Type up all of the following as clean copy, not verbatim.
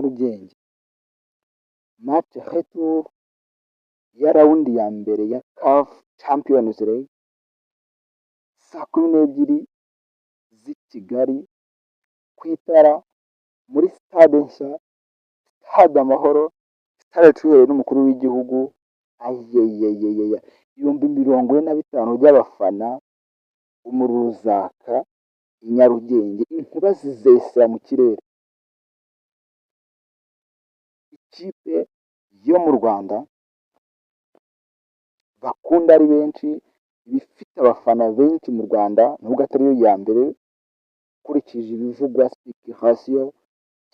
Nyarugenge. Match retour ya round ya mbere ya CAF Champions League, saa 12 z'i Kigali ku itara, muri stade nshya, Stade Amahoro, stade twihereye n'umukuru w'igihugu. Ayeyeyeye, 45,000 by'abafana, umuriro uzaka i Nyarugenge, inkuba zizesera mu kirere. Ikipe yo mu Rwanda bakunda ari benshi, iba ifite abafana benshi mu Rwanda, nubwo atari yo ya mbere ukurikije ibivugwa, speculation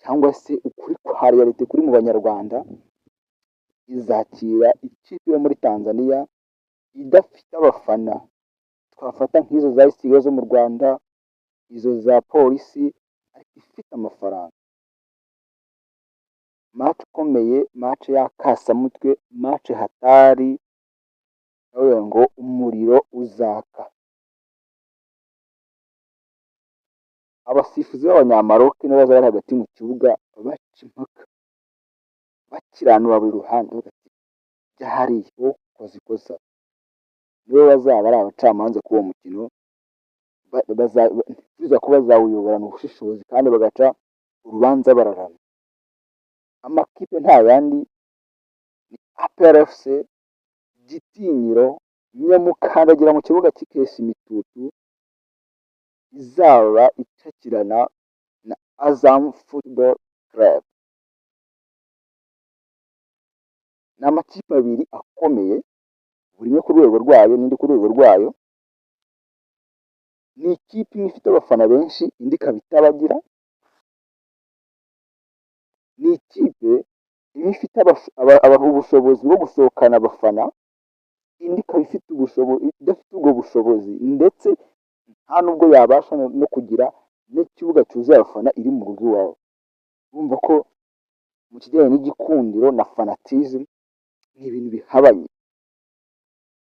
cyangwa se ukuri kwa réalité kuri mu Banyarwanda, izakira ikipe yo muri Tanzania idafite abafana twafata nk'izo za Kigali zo mu Rwanda, izo za Polisi, ariko ifite amafaranga. Match ikomeye, match y'akasamutwe, match hatari, ndavuga ngo umuriro uzaka. Abasifuzi b'Abanyamaroke nibo bazaba bari hagati mu kibuga baca impaka, bakiranura buri ruhande, bavuga ati jya hariya wowe ukoze ikosa. Nibo bazaba ari abacamanza kuri uwo mukino, biza ko bazawuyoborana ubushishozi kandi bagaca urubanza bararamye. Amakipe nta yandi ni APR FC, Gitinyiro, nyamukandagira mu kibuga cy'ikesa imitutu, izaba icakirana na Azam Football Club. Ni amakipe abiri akomeye, buri imwe ku rwego rwayo n'indi ku rwego rwayo. Ni ikipe imwe ifite abafana benshi, indi ikaba itabagira. Ni ikipe imwe ifite ubushobozi bwo gusohokana abafana, indi ikaba ifite ubushobozi, idafite ubwo bushobozi, ndetse nta nubwo yabasha no kugira n'ikibuga cyuzuye abafana iri mu rugo iwabo. Urumva ko mu kijyanye n'igikundiro na fanatism ni ibintu bihabanye,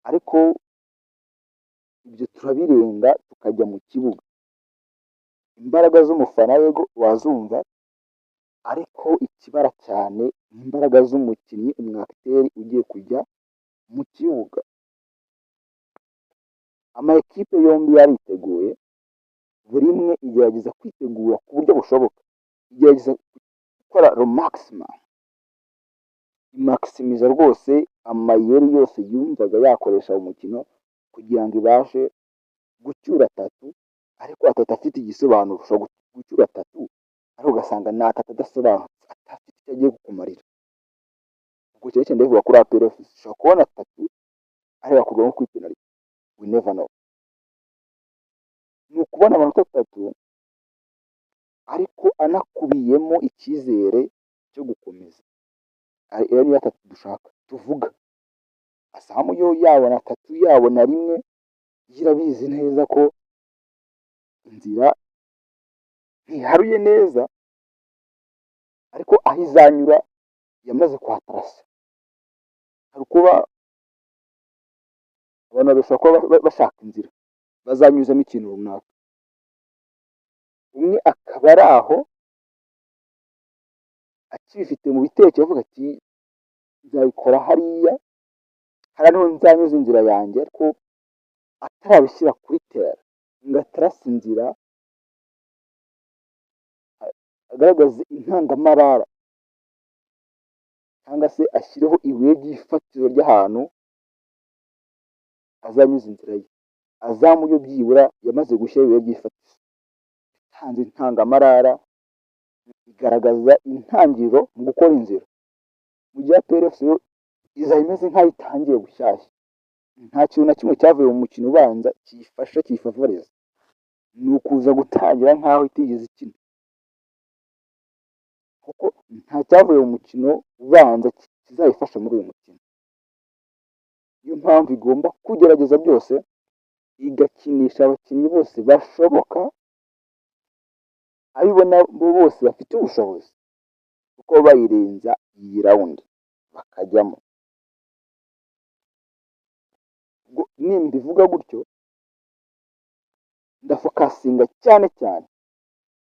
ariko ibyo turabirenga tukajya mu kibuga. Imbaraga z'umufana yego wazumva, ariko ikibara cyane ni imbaraga z'umukinnyi, umwakiteri ugiye kujya mu kibuga. Ama ekipe yombi yariteguye, buri imwe igerageza kwitegura ku buryo bushoboka, igerageza gukora le maximum, imakisimiza rwose amayeri yose yumvaga yakoresha mu mukino kugira ngo ibashe gucyura atatu, ariko atatu afite igisobanuro. Ushobora gucyura atatu ariko ugasanga ni atatu adasobanutse, atafite icyo agiye kukumarira. Ubwo cyane cyane ndabivuga kuri APR FC, ushobora kubona atatu ariko agakurwamo kuri penalty, we never know. Ni ukubona amanota atatu ariko anakubiyemo icyizere cyo gukomeza. Ayo niyo atatu dushaka tuvuga. Azam yo yabona atatu, yabona rimwe, yo irabizi neza ko inzira ntiharuye neza, ariko aho izanyura yamaze kuhatarasa. Hari ukuba abantu bashobora kuba bashaka inzira bazanyuzamo ikintu runaka, umwe akaba ari aho akibifite mu bitekerezo avuga ati nzabikora hariya, hariya niho nzanyuza inzira yanjye, ariko atarabishyira kuri terrain ngo atarase inzira, agaragaze intangamarara cyangwa se ashyireho ibuye ry'ifatizo ry'ahantu azanyuza inzira ye. Azam yo byibura yamaze gushyiraho ibuye ry'ifatizo, yatanze intangamarara, igaragaza intangiriro mu gukora inzira. Mu gihe APR FC yo izaba imeze nk'aho itangiye bushyashya, nta kintu na kimwe cyavuye mu mukino ubanza kiyifasha, kiyifavoriza, ni ukuza gutangira nk'aho itigeze ikina, kuko nta cyavuye mu mukino ubanza kizayifasha muri uyu mukino. Niyo mpamvu igomba kugerageza byose, igakinisha abakinnyi bose bashoboka, abo ibona bose bafite ubushobozi, kuko bayirenza iyi round bakajyamo. Nimbivuga gutyo ndafokasinga cyane cyane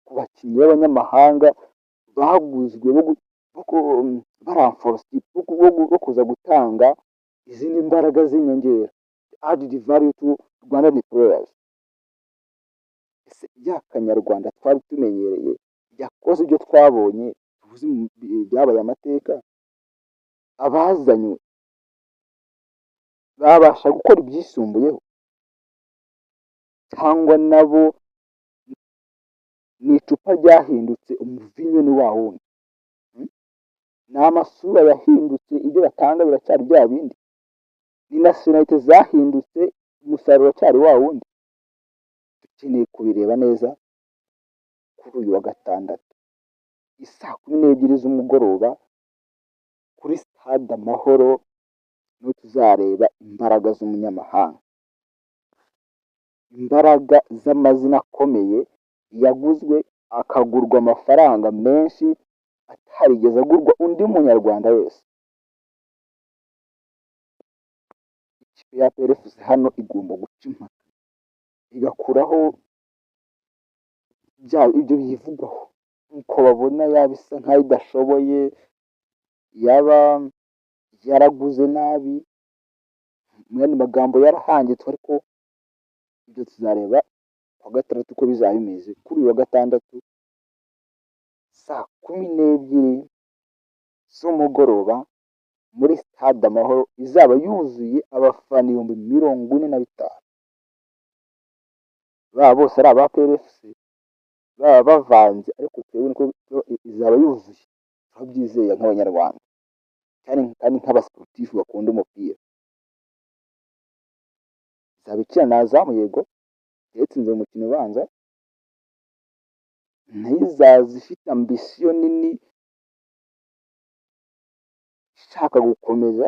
ku bakinnyi b'abanyamahanga Baguzwe ba renforce, bo kuza gutanga izindi mbaraga z'inyongera, added value to Rwandan players. Ese ya Kanyarwanda twari tumenyereye yakoze ibyo twabonye, tuzi byabaye amateka, abazanywe babasha gukora ibyisumbuyeho, cyangwa nabo ni icupa ryahindutse umuvinyo, ni wa wundi? Ni amasura yahindutse, ibyo batanga biracyari bya bindi? Ni nationalité zahindutse, umusaruro uracyari wa wundi? Dukeneye kubireba neza kuri uyu wa gatandatu isaa 12 z'umugoroba kuri Stade Amahoro, niho tuzareba imbaraga z'umunyamahanga, imbaraga z'amazina akomeye yaguzwe, akagurwa amafaranga menshi atarigeze agurwa undi munyarwanda wese. Ikipe ya APR FC hano igomba guca impaka, igakuraho ibyo biyivugwaho nkuko babona, yaba isa nkaho idashoboye, yaba yaraguze nabi, mu yandi magambo yarahangitswe. Ariko ibyo tuzareba kuwa gatandatu uko bizaba bimeze. Kuri uyu wa gatandatu saa 12 z'umugoroba muri Stade Amahoro izaba yuzuye abafana 45,000, baba bose ari aba APR FC, baba bavanze, ariko twebwe niko izaba yuzuye, turabyizeye nk'Abanyarwanda kandi nk'abasiporutifu bakunda umupira. Izaba ikina na Azam, yego yatsinze mu mukino ubanza, nayo izaza ifite ambition nini, ishaka gukomeza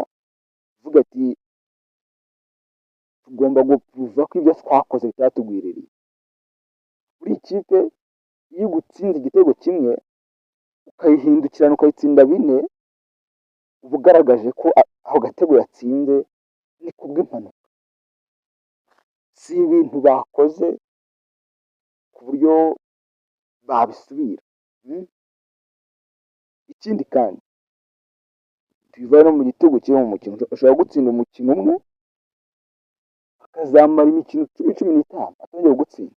ivuga ati: "Tugomba guprova ko ibyo twakoze bitatugwiririye." Buri kipe iyo igutsinze igitego kimwe ukayihindukirana ukayitsinda bine, uba ugaragaje ko ako gatego yatsinze ni kubw'impanuka, si ibintu bakoze ku buryo babisubira. Ikindi kandi tubivaye no mu gitego kiri mu mukino, ushobora gutsinda umukino umwe akazamara imikino 10, 15 atongera kugutsinda.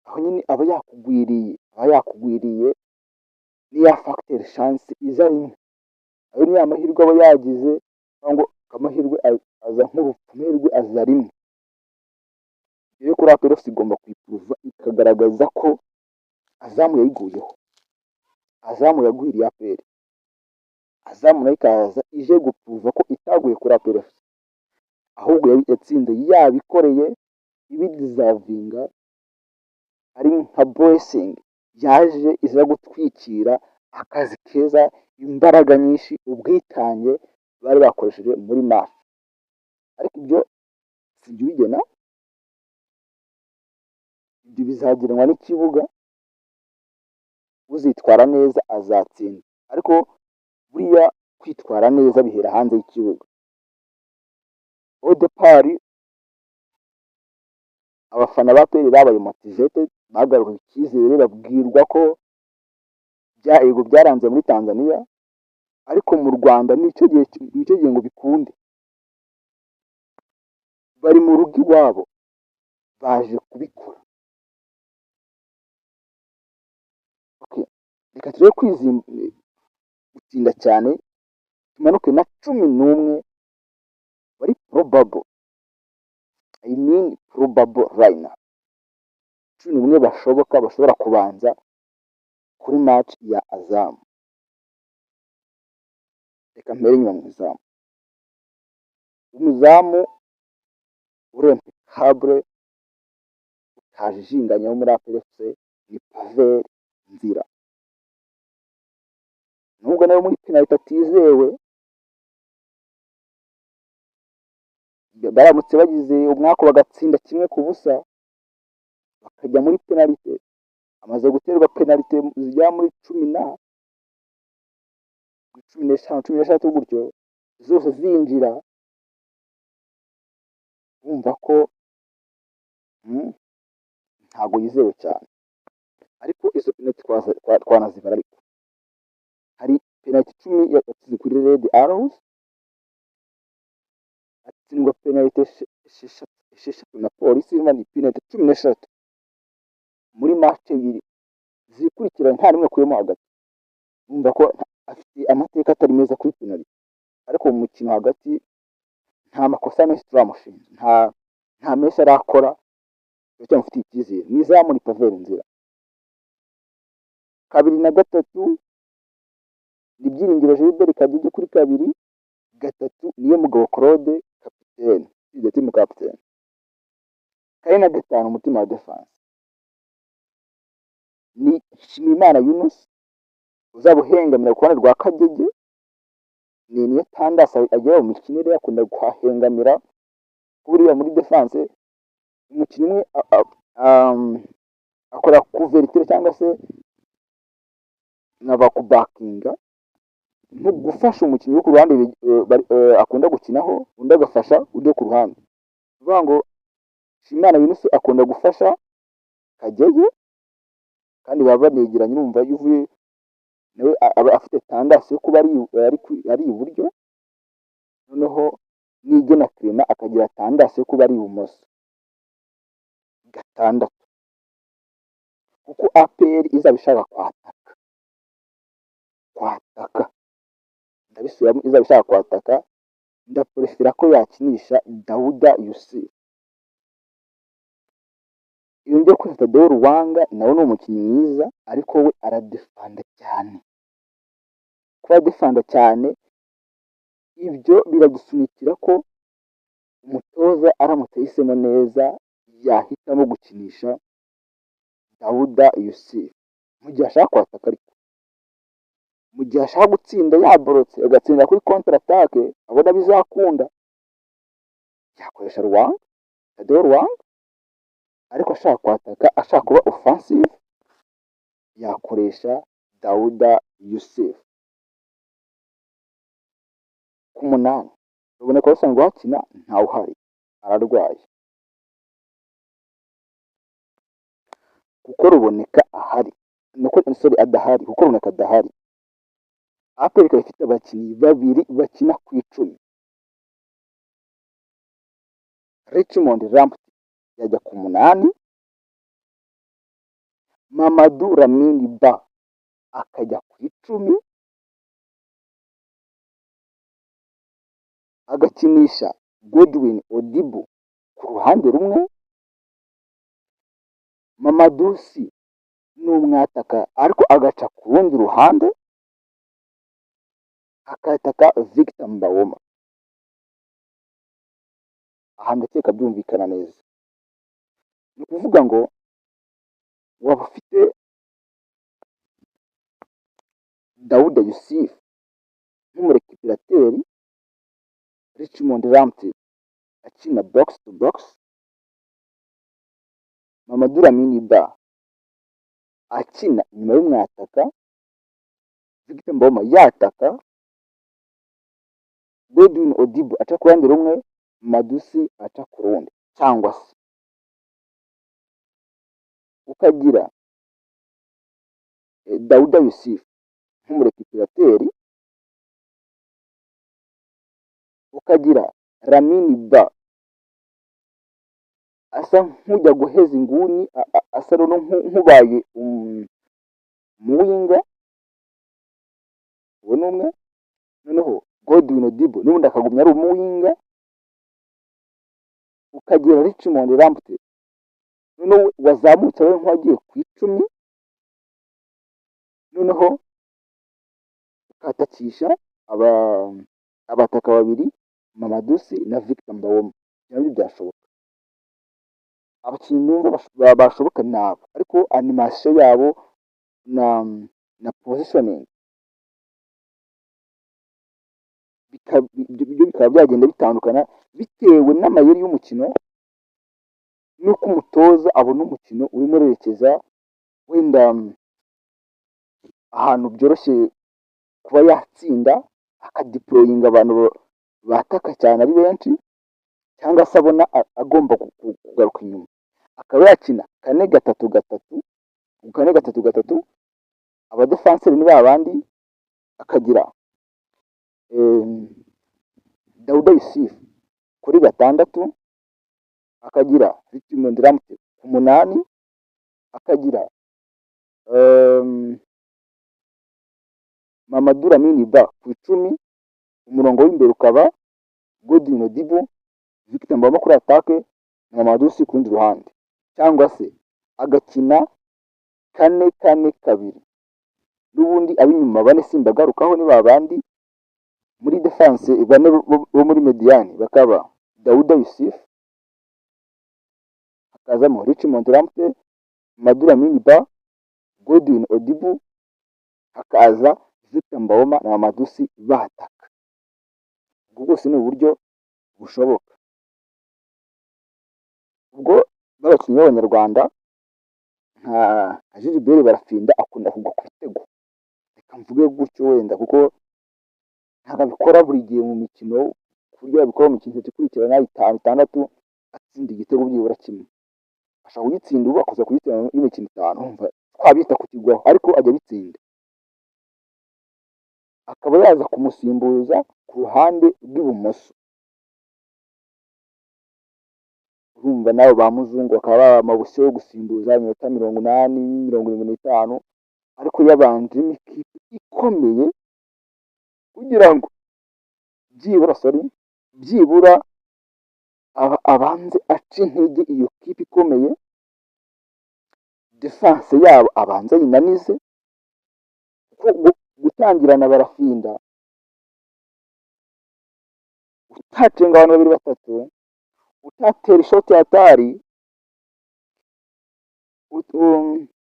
Aho nyine aba yakugwiriye, aba yakugwiriye. Ni ya facteur chance iza rimwe, ayo ni ya mahirwe aba yagize, ngo amahirwe aza nk'urupfu, amahirwe aza rimwe. Rero kuri APR FC igomba kuyiprova, ikagaragaza ko Azam yayiguyeho, Azam yagwiriye APR. Azam nayo ikaza ije guprova ko itaguye kuri APR FC, ahubwo yatsinze yabikoreye, ibideservinga, ari nka blessing yaje iza gutwikira akazi keza, imbaraga nyinshi, ubwitange bari bakoresheje muri match. Ariko ibyo si ibyo ubigena, ibyo bizagenwa n'ikibuga. Uzitwara neza azatsinda, ariko buriya kwitwara neza bihera hanze y'ikibuga. Au départ abafana ba APR babaye motivated, bagaruye icyizere, babwirwa ko yego byaranze muri Tanzania, ariko mu Rwanda nicyo gihe ngo bikunde. Bari mu rugo iwabo, baje kubikora. Okay. Reka turebe gutinda cyane, tumanuke na 11 bari probable, I mean probable lineup, 11 bashoboka bashobora kubanza kuri match ya Azam. Reka mpere inyuma mu izamu. Umuzamu uri impeccable, utajijinganya, wo muri APR FC ni Pavel Nzira. Nubwo nawe muri penaliti atizewe, baramutse bagize umwaku bagatsinda 1-0 bakajya muri penalite, amaze guterwa penalite zigera muri cumi na 15, 16 gutyo, zose zinjira. Wumva ko ntabwo yizewe cyane, ariko Ariko izo penaliti twanazibara, ariko hari penaliti 10 yatsinze kuri Red Arrows, atsindwa penaliti 6 na Polisi, ni penaliti 13 muri match ebyiri zikurikiranye, nta rimwe akuyemo hagati. Urumva ko afite amateka atari meza kuri penaliti, ariko mu mukino hagati nta makosa menshi turamushinja, nta menshi arakora, turacyamufitiye icyizere. Mu izamu ni Pavelh Ndzila. Kabiri na gatatu ni Byiringiro Gilbert Kagege kuri kabiri, gatatu Niyomugabo Claude, kapitene, the team captain. Kane na gatanu, umutima wa defense ni Nshimiyimana Yunus uzaba uhengamira ku ruhande rwa Kagege. Ni niyo tendance agera mu mikinire, akunda kuhahengamira. Buriya muri defense umukino umwe akora couverture cyangwa se naba kubakinga, nko gufasha umukinnyi wo ku ruhande akunda gukinaho, undi agafasha undi wo ku ruhande. Ni ukuvuga ngo Nshimiyimana Yunus akunda gufasha Kagege, kandi baba banegeranye. Urumva iyo uvuye nawe aba afite tendance yo kuba ari iburyo, noneho Niyigena Clement akagira tendance yo kuba ari ibumoso. Gatandatu, kuko APR izaba ishaka kwataka, ndabisubiramo, izaba ishaka kwataka, ndaprefera ko yakinisha Dauda Yussif. Iyo njya kuri Taddeo Lwanga, nawe ni umukinnyi mwiza, ariko we aradefanda cyane. Kuba adefanda cyane, ibyo biragusunikira ko umutoza aramutse ahisemo neza yahitamo gukinisha Dauda Yussif mu gihe ashaka kwataka. Ariko mu gihe ashaka gutsinda yaborotse, agatsinda kuri contre-attaque, abona bizakunda, yakoresha Lwanga, Taddeo Lwanga. Ariko ashaka kwataka, ashaka kuba offensive, yakoresha Dauda Yussif. Ku munani, Ruboneka usanzwe uhakina ntawuhari, ararwaye. Kuko Ruboneka ahari, nuko, sorry, adahari, kuko Ruboneka adahari, APR ikaba ifite abakinnyi babiri bakina ku 10, Richmond Lamptey yajya ku munani, Mamadou Lamine Ba akajya ku 10, agakinisha Godwin Odibo ku ruhande rumwe. Mamadou Sy ni umwataka, ariko agaca ku rundi ruhande akataka Victor Mbaoma. Aha ndakeka byumvikana neza. Ni ukuvuga ngo waba ufite Dauda Yussif nk'umurécupérateur, Richmond Lamptey akina box to box, Mamadou Lamine Ba akina inyuma y'umwataka, Victor Mbaoma yataka, Godwin Odibo aca ku ruhande rumwe, Mamadou Sy aca ku rundi. Cyangwa se ukagira Dauda Yussif nk'umurécupérateur, ukagira Lamine Ba asa nk'ujya guheza inguni, asa nk'ubaye umuwinger, uwo ni umwe. Noneho Godwin Odibo n'ubundi akagumya ari umuwinger, ukagira Richmond Lamptey noneho wazamutse abe nk'uwagiye ku 10, noneho ukatakisha abataka babiri, Mamadou Sy na Victor Mbaoma. Nabyo byashoboka. Abakinnyi numva bashoboka ni abo, ariko animation yabo na positioning ibyo bikaba byagenda bitandukana bitewe n'amayeri y'umukino n'uko umutoza abona umukino urimo urerekeza. Wenda ahantu byoroshye kuba yatsinda, akadeployinga abantu bataka cyane ari benshi, cyangwa se abona agomba kugaruka inyuma, akaba yakina 4-3-3. 4-3-3, abadefanseri ni babandi, akagira Dauda Yussif kuri 6, akagira Richmond Lamptey ku 8, akagira Mamadou Lamine Ba ku 10, umurongo w'imbere ukaba Godwin Odibo, Victor Mbaoma kuri attaque na Mamadou Sy ku rundi ruhande, cyangwa se agakina 4-4-2. N'ubundi ab'inyuma bane simbagarukaho, ni babandi. Muri défense bane bo muri médiane bakaba Dauda Yussif, hakazamo Richmond Lamptey, Mamadou Lamine Ba, Godwin Odibo, hakaza Victor Mbaoma na Mamadou Sy bataka. Ubwo bwose ni uburyo bushoboka. Ubwo b'abakinnyi b'Abanyarwanda nka Gilbert Barafinda akunda kugwa ku bitego, reka mvuge gutyo wenda, kuko ntabwo abikora buri gihe mu mikino, ku buryo yabikora mu mikino itatu ikurikirana, itanu, itandatu, atsinda igitego byibura kimwe. Ashobora kugitsinda ubu, akaza kugitsinda y'imikino 5, urumva twabita kukigwaho, ariko ajya abitsinda. Akaba yaza kumusimbuza ku ruhande rw'ibumoso. Urumva nawe ba Muzungu bakaba baba amabuso yo gusimbuza iminota 80, 75, ariko yabanjemo ikipe ikomeye kugira ngo byibura, sorry, byibura abanze ace intege iyo kipe ikomeye, défense yabo abanze ayinanize, kuko gutangirana Barafinda utacenga abantu babiri batatu, utatera ishoti hatari,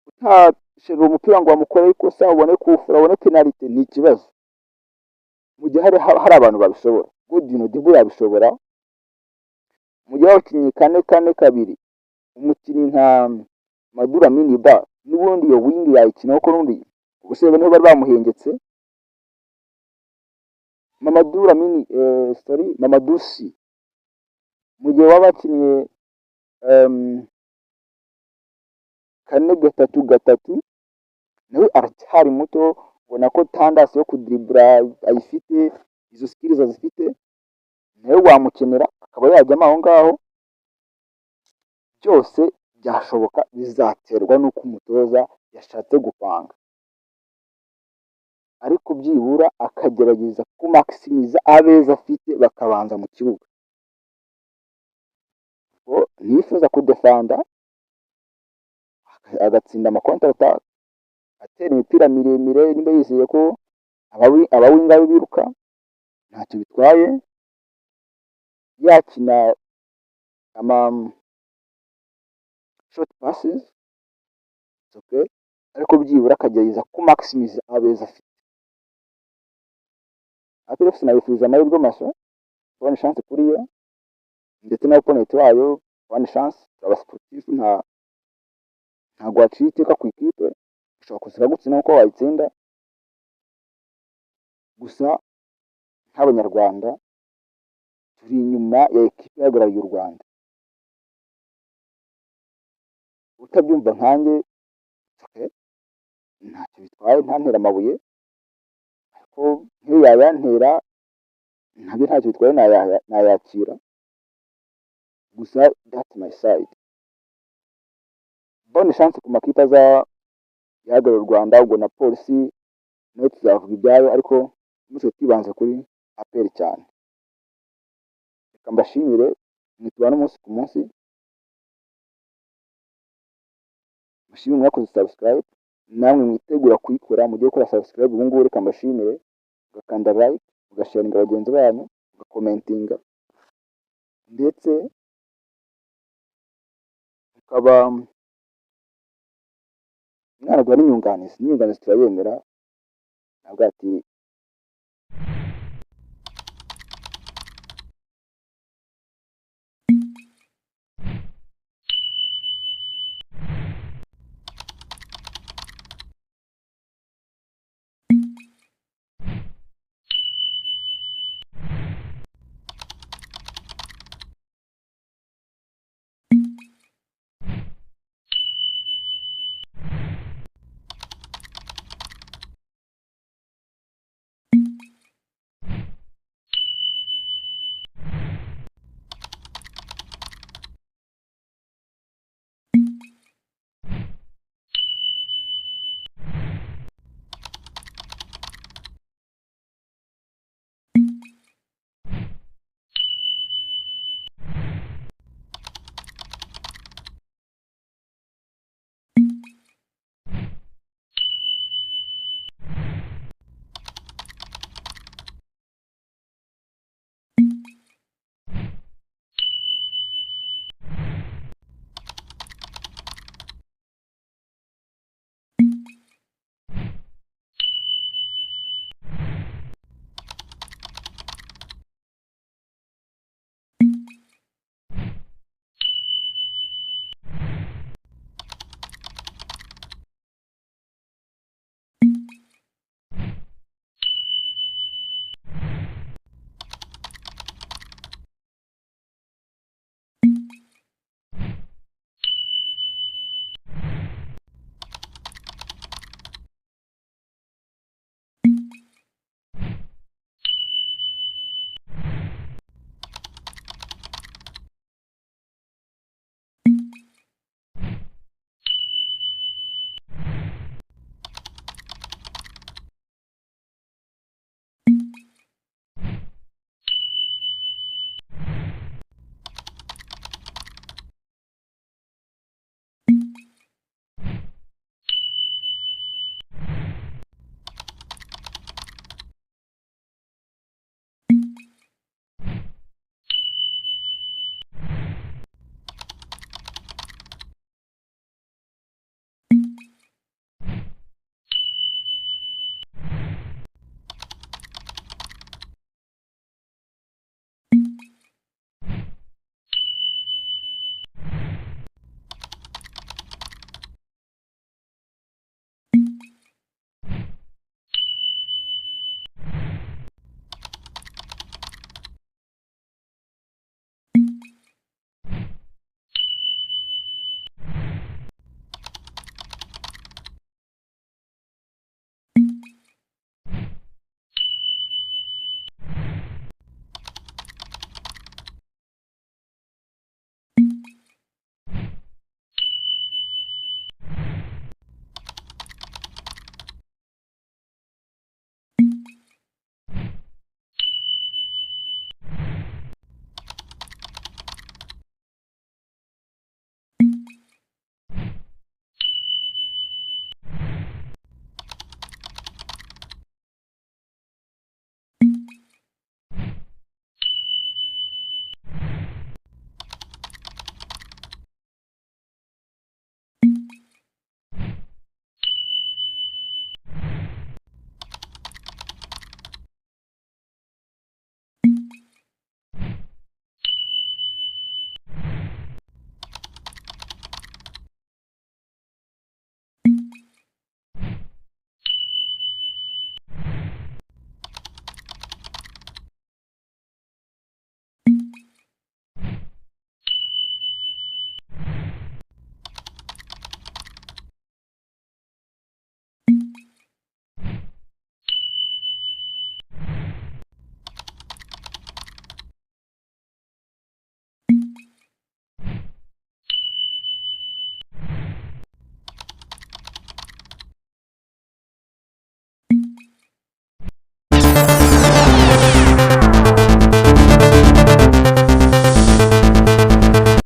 utashira umupira ngo bamukoreho ikosa, ubone kufura, ubone penalite, ni ikibazo. Mu gihe hari abantu babishobora, Godwin Odibo yabishobora. Mu gihe abakinnyi 4-4-2, umukinnyi nka Mamadou Lamine Ba n'ubundi iyo wing yayikina, kuko n'ubundi ubuse niho bari bamuhengetse. Mamadou Lamine, sorry, Mamadou Sy, mu gihe waba bakinnye 4-3-3, nawe aracyari muto, ubona ko tendance yo kudiribura ayifite, izo skills azifite, nawe wamukenera akaba yajyamo aho ngaho. Byose byashoboka, bizaterwa n'uko umutoza yashatse gupanga, ariko byibura akagerageza kumakisimiza abeza afite bakabanza mu kibuga. Nifuza kudefanda agatsinda ama contre-attaque, atera imipira miremire, nimba yizeye ko abawinga be biruka, ntacyo bitwaye. Yakina ama short passes, okay, ariko byibura akagerageza kumakisimiza abeza afite. APR FC nabifuriza amahirwe masa, bonne chance kuri yo ndetse na opponent wayo, bonne chance. Turaba sportif, ntabwo waciye iteka ku ikipe, ushobora kuza ikagutsinda nkuko wayitsinda. Gusa nk'Abanyarwanda turi inyuma ya ekipe ihagarariye u Rwanda. Utabyumva nkanjye, okay, ntacyo bitwaye, ntantere amabuye, ariko nk'iyo yayantera nabyo ntacyo bitwaye, nayakira. Gusa that's my side. Bonne chance ku makipe aza yahagarariye u Rwanda, ubwo na Polisi nayo tuzavuga ibyayo, ariko umunsi twibanze kuri APR cyane. Reka mbashimire mwe tubana umunsi ku munsi, mbashimire mwakoze subscribe, namwe mwitegura kuyikora mugiye gukora subscribe ubu ngubu. Reka mbashimire, mugakanda like, mugasharinga bagenzi banyu, mugakomentinga, ndetse mukaba mwanaduha n'inyunganizi. N'inyunganizi turayemera, ntabwo ati